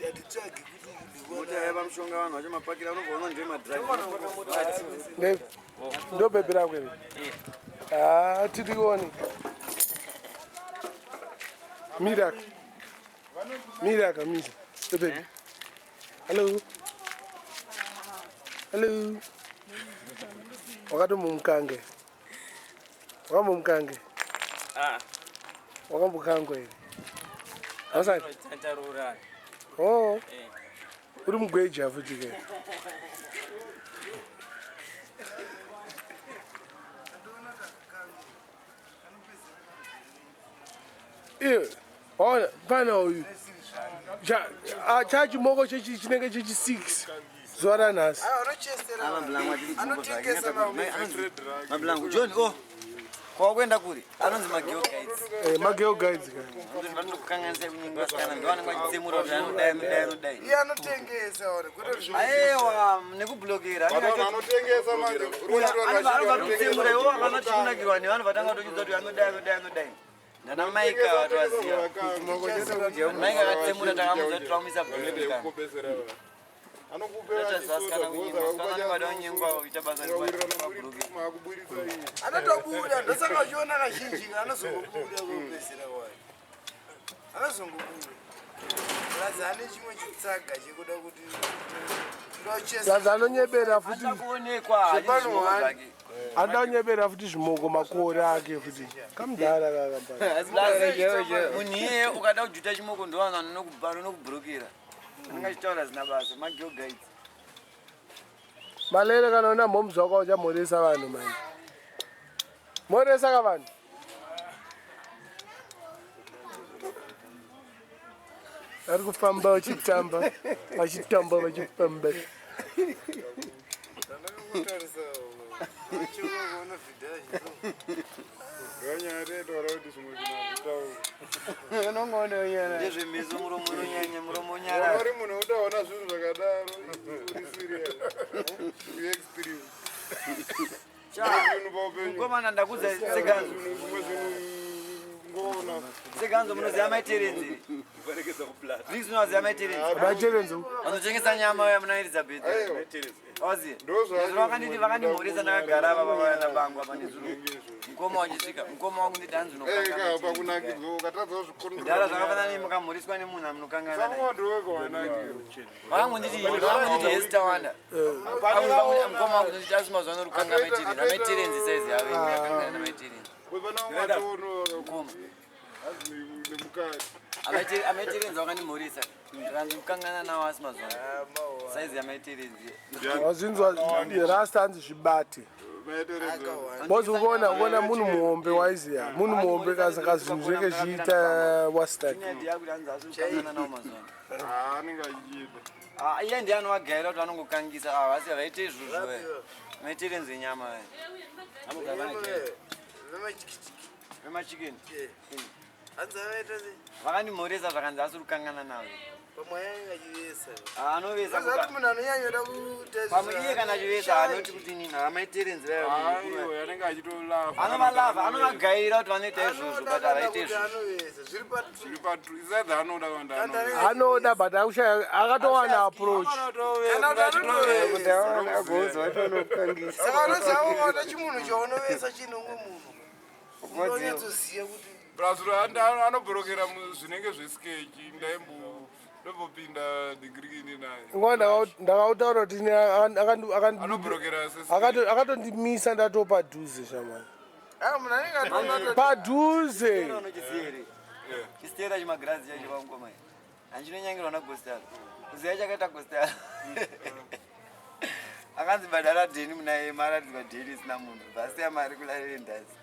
Hatitsvagi kuti Mota yaiva mushonga vanhu vacho mapakira unobva uno ndiye madrive. Ndo bhebhi rako iri. Ah, tirione. Mira. Mira kamisa. Ndo bhebhi. Hello. Hello. Wakatomumukange. Wakambomukange. Ah. Wakambokangwa here? Hausati? Taroora. Oh. Eh. Uri mugweja futi ke. Iye, ona pana uyu. Cha chachimoko chechi chinenge chechi 6 zuva ranhasi. Mablangu John oh kwawakuenda kuri anonzi mageo guides. Eh, mageo guides ka. Vanokukanganisa kunyenga vasikana ndovanenge vachitsemura kuti anodai anodai anodai. Iye anotengesa ore kwete zvinhu. Ayewa nekublokera. Anotengesa manje. Anobva kutsemura iwo akana chikunakirwa nevanhu vatanga kutochiudza kuti anodai anodai anodai. Nana Maika vatovaziva. Maika akatsemura takamuudza kuti twamuisa blokera. Anotobuda ndosaka uchiona kazhinji anozongobuda kupedzisira kwayo. Anozongobuda. Plus ane chimwe chitsaga chekuda kuti Plus anonyebera futi. Anoda kunyebera futi zvimoko makore ake futi. Kamudhara kaka. Munhu iyeye ukada kujuta chimoko ndovanhu vanonokubhurukira. Anenge achitaura zina basa magirl guides. Malele kana una mhoms wako uchamhoresa vanhu manje. Mhoresa ka vanhu. Ari kufamba vachitamba, vachitamba vachifamba. Ndezvemizo muromo unonyanya muromo unyarara. Uri munhu utaona zvinhu zvakadaro uri serious. You experience. Mukomana ndakudza seganzo. Seganzo munoziva mai Terenzi. Zvisi unoziva mai Terenzi. Mai Terenzi. Vanotengesa nyama ya muna Elizabeth. Waziva. Nezuro vakanditi vakandimhoresa ndakagara apa baba nabangu apa nezuro. Mukoma wachisvika, mukoma wangu nditi hanzi unokangana. Kudhara zvakafanana nemi mukamhoreswa nemunhu amunokangana naye. Vakangonditi vakangonditi hesi tawanda. Mukoma wangu nditi asi mazuva ano rukanga mai Terenzi. Mai Terenzi size yavo ini yakangana namai Terenzi. Mukoma. Amai Terenzi vakandimhoresa. Ndikanzi kukangana nawo asi mazuva ano. Size yamai Terenzi. Wazvinzwa rasta hanzi zvibate. Bozi ukuona ukuona munhu muhombe waiziya. Munhu muhombe kasaka zvinhu zveke zviita wastak. Anenge achiita. Ah, iye ndiye anovagaira kuti vanongokangisa ava asi havaite izvozvo ve. Mai Terenzi nyama ve. Vemachikeni. Vakandimhoresa zvakanzi asiri kukangana navo. Pamwe ainge achivesa. Ah, anovesa Saka kuti munhu anonyanyoda kuita Pamwe iye kana achivesa anoti kuti nini hama Terenzi vaya. Aiwa anenge achitolava. Anovalava, anovagaira kuti vanoita izvozvo but havaite izvozvo. Anovesa zviri pa Zviri pa is either anoda kana anoda. Anoda but akushaya akatowana approach. Saka unoziva ukaona chimunhu chaunovesa chine umwe munhu unonyatsoziva kuti Plus anobhorokera zvinenge zveskechi ndaimbo ndombopinda degree ini naye. Nguva ndakautaura kuti Anobhorokera se akatondimisa ndatopadhuze shamani. Ah, munhu anenge atoona Padhuze. Unochiziva here? Chisitera chimagirazi chacho pamukoma. Handinonyangirwa nagostalo. Kuziva chakaita gostalo. Akanzi bhadhara dheni muna yema aratidzwa dheni isina munhu. Basiya mari kularendasi.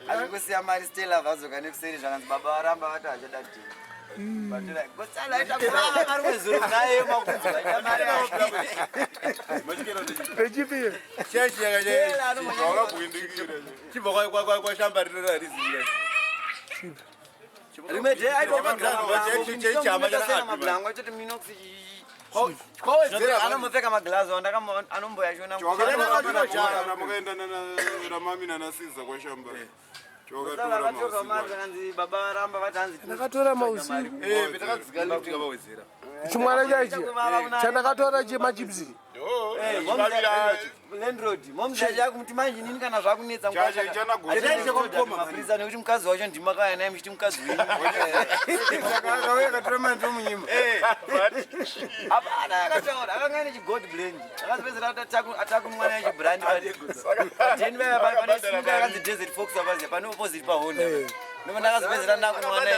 Azvikusiya mari Stella vazodzoka nekuseri zvakanzi baba varamba vati hachada dheni. Bhadhara gostalo aita kurava mari wezuro muna yema kunzi vaita mari. Rechipi. Stella anomanya chibva kwashamba rino rariziya rimwe day aitochama mablango achoti minox anombopfeka maglazi anomboyachiona Makaenda ramami nanasiza kwashamba. Vakatorwa mari vakanzi baba varamba vati hanzi Ndakatora mausiku. Eh, petakadzika lift tikavawedzera. Chimwana chaichi chandakatora chemachipsi. Landlord momzi yacho yakumuti manje inini kana zvakunetsa Chacho chana mapurisa nekuti mukadzi wacho ndimakauya naye muchiti mukadzi wenyu. Akauya akatora mari tomunyima. Hapana akataura akanga ane chigod blend akazopedzera atakumwa naye chibrand then vaya pane simuka yakanzi Desert Fox apaziya pane opposite paHonda ndopa ndakazopedzera ndakunwa naye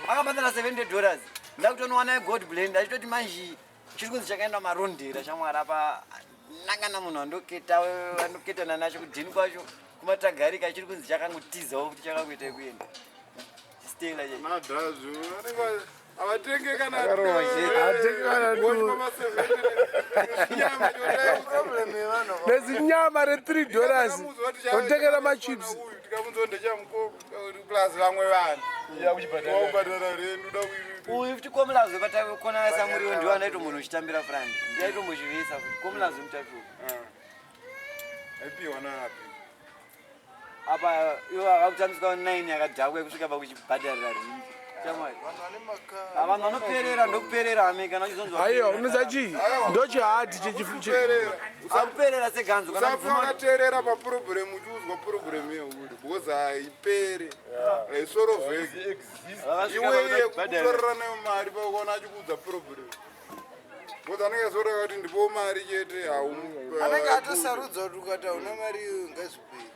akabhadhara $70 ndakutonwa naye god blend achitoti manje chiri kunzi chakaenda marondera shamwari apa nangana munhu andoketa andoketana nacho kudheni kwacho kumatagarika chiri kunzi chakangotizawo kuti chakakuita kuenda Stella chacho. Madhazvo vanenge havatenge kana Havatenge kana Problem yevanhu ava. Nezinyama re3 dollars otengera machips. Tikamunzwa ndechamukoma plus vamwe vanhu waubhadhara rent uda Uyu futi komulazo patakona samuriwo ndiwo anaitombono uchitambira frand ndiye aitombochivesa futi komulazo mutafi uyu. Aipiwa naapi? Apa iwo akakutambiswa 9 yakadhakwa yekusvika pakuchibhadharira rindi shamwari. Vanhu vane makaa. Vanhu vanoperera ndokuperera ame kana uchizonzwa Aiwa, unoziva chii? Ndochihadhi akuperera seganzo kana Usafa kubvuma wakateerera papurobhuremu uchiudzwa purobhuremu yeuri because haiperi, haisorovheki. Vakasvika Iwe iye pakuchibhadharira. kutorera nayo mari paukaona achikuudza purobhuremu because anenge azotaura kuti ndipo mari chete. Anenge atosarudza kuti ukati hauna mari iyoyo ngazviperi.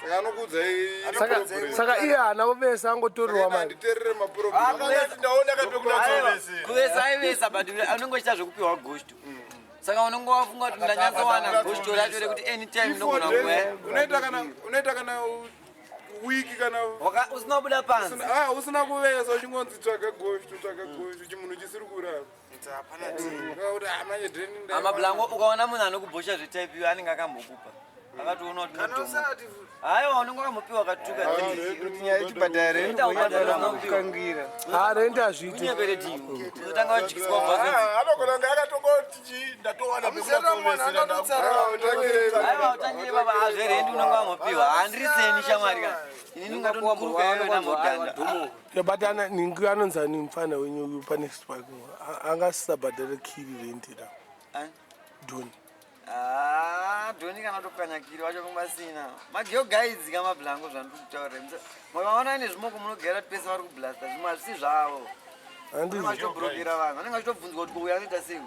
Saka anokuudza iri problem. Saka iye haana kuvesa, angotorerwa mari. Handiteerere mapurobhuremu. Ndaona kapekunatsovese. Kuvesa aivesa but anenge achiita zvekupiwa goshto saka unenge wafunga kuti ndanyatsowana goshto racho rekuti anytime ndinogona kuuya. Unoita kana wiki kana Usina kubuda panze. Ah, usina kuvesa uchingonzi tsvaga goshto, tsvaga goshto, chimunhu chisiri kurapa. Kuti hapana tii. Kuti manje dheni. Amablango ukaona munhu anokubhosha zvetype iyo anenge akambokupa akatoona kuti Kana unotomuka. usati futi. Haiwa, unenge wakambopiwa akatuka. Kuti nyaya yechibhadhara Ita ubhadhara unopiwa. kukangira. Ha, rent hazviiti. Unyepere diwo unotanga wadyiswa bva. Anogona kunge akatongoti chii ndatowana pekunatsovesera. Aiwa, utangire baba azverendi unenge wambopiwa handiri seni shamwari ka inini ungatonikuruka iwewe ndambodhanda. Yeah, but ana ningi anonzi ani mufana wenyu uyu panext park angasisabhadhare kiri rent ra? Ani? Doni. Ah, dhoni kana topwanya kiri wacho kumbasina mageo guides kamablango zvandiri kutaurira. Makaona ine zvimoko munogara pese vari kublasta zvimwe hazvisi zvavo. Vanenge Handizi. vachitobrokera vanhu vanenge vachitobvunzwa kuti uyu anoita sei,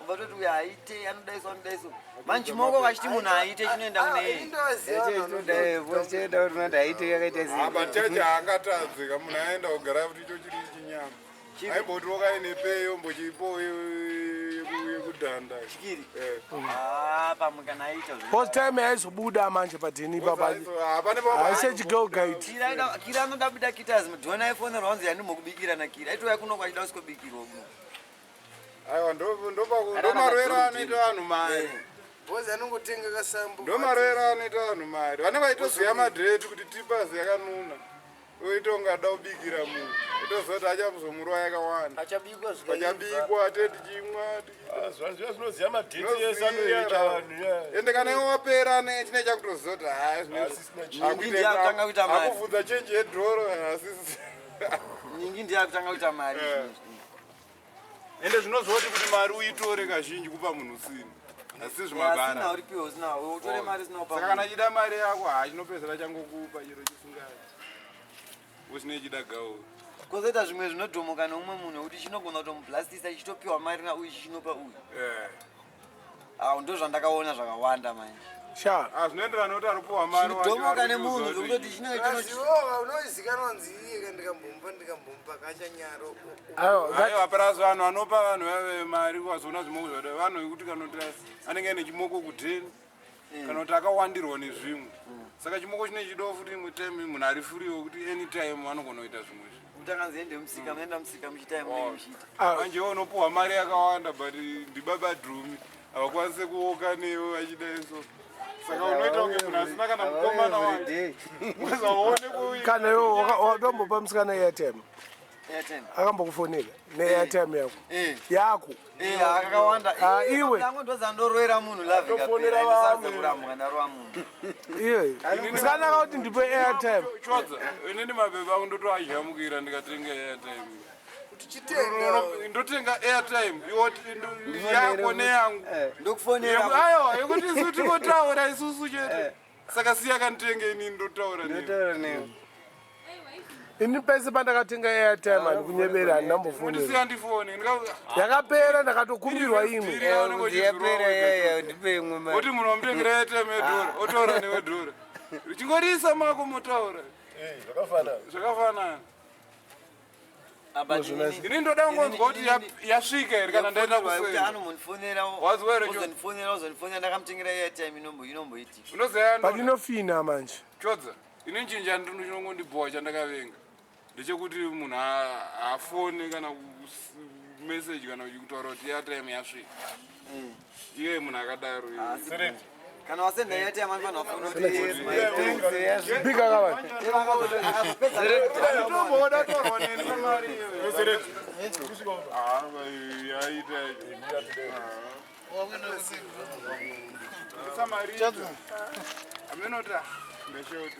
ubva toti uyu haite anodaiso anodaiso manje chimoko vachiti munhu haite chinoenda kune Apa chechi haangatadze ka munhu aenda kugara kuti icho chiri chinyama aimboti wakaine peyo mbochipo yekudhanda. Chikiri. Eh. Ah, pamwe kana aita Because time yaizobuda manje padheni ipapa Hapane. haise chigirl guide. Kira anoda buda kitas dhoni aifonerwa kunzi yandimbokubikira nakira aitouya kuno kwachida kusikobikirwa kuno. Aiwa, ndomarwero anoita vanhu mari. Bhozi anongotenga kasambo. Ndomarwero anoita vanhu mari vanenge vaitoziva madheti kuti tipazi yakanuna oita ungada kubikira munhu otoziva kuti achazomurwa yakawanda. Achabikwa. Pachabikwa te tichimwa. Zviya zvinoziva madheti ese anoita vanhu yeah. Ende kana iwe wapera ane chine chakutoziva kuti haa. Asisina chinhu. Nyingi ndiye akutanga kuita mari. Akubvunza chenji yedhoro asisi. Nyingi ndiye akutanga kuita mari. Ende zvinozoti kuti mari uitore kazhinji kupa munhu usina asi Asina zvimabara. uripiwe usina utore mari usina Saka kana chida mari yako ha chinopedzera changokupa chiro chisingai usine chida gauri. Kozoita zvimwe zvinodhomoka neumwe munhu wekuti chinogona kutomublastisa chichitopiwa mari nauyu chichinopa uyu. Awo ndo zvandakaona zvakawanda manje. Sha. Ah, zvinoenderana nekuti aripuwa mari wacho Chinodhomoka ari nemunhu kuziva zvekutoti chinenge chino Azivoka unozikanwa nzi iye ka ndikambompa kachanyaro. Aiwa. Aiwa, plus vanhu vanopa vanhu vave mari wazoona zvimoko zvada vanhu vekuti kana kuti anenge aine chimoko kudheni kana kuti akawandirwa nezvimwe saka chimoko chine chido futi imwe time munhu ari free wekuti anytime anogona kuita zvimwe zvinhu. Kuti akanzi ende musika munoenda musika muchiita yamunenge muchiita. Manje iwe unopuhwa mari yakawanda but ndibaba dhumi havakwanise kuoka newe vachidai so saka unoita kunge munhu asina kana mukomana wacho uzaone. Kana iwe watombopa musikana airtime? Airtime. Akambokufonera neairtime yako. Eh. Yako. Eh, akawanda. Ah, iwe. Tangu ndozandorwera munhu love Tofonera ikapera. vamwe. Ndisarudza kurambwa ndarova munhu. Iwe. Sikanaka kuti ndipe airtime. Chodza, inini mapepa angu ndotoazhamukira ndikatenga airtime. Tichitenga. Ndotenga airtime iwoti yako neyangu. Ndokufonera. Aiwa, yekuti isu tikotaura isusu chete. Saka siya kanditenge inini ndotaura newe. Ndotaura newe. Ini pese pandakatenga airtime handikunyebera handinambofonera. Ndisiya ndifone. Yakapera ndakatokumbirwa imwe. Yapera yaya ndipe imwe mari. Oti munhu wamutengera airtime yedhora, otaura newe dhora. Chingorisa mako motaura. Zvakafanana. Zvakafanana. Apa inini- Ini ndoda kungonzwa kuti yasvika here kana ndaenda Kuti kuseni. anombondifonera Wazwa here cho- ozondifonera ozondifonera ndakamutengera airtime inomboitika. Unoziva But inofina manje. Chodza, ini chinja chinongondibhowa chandakavenga ndechekuti munhu haafoni kana message kana kutaura kuti airtime yasvika. Iye munhu akadaro iye. Kana wasenda airtime anofanira kufona kuti yes my thanks yes. Bika kavani. Akazopedza Nditomboda torwa neni pamari iyoyo. Ah, yaita. Samari. Amenota. Ndashoti.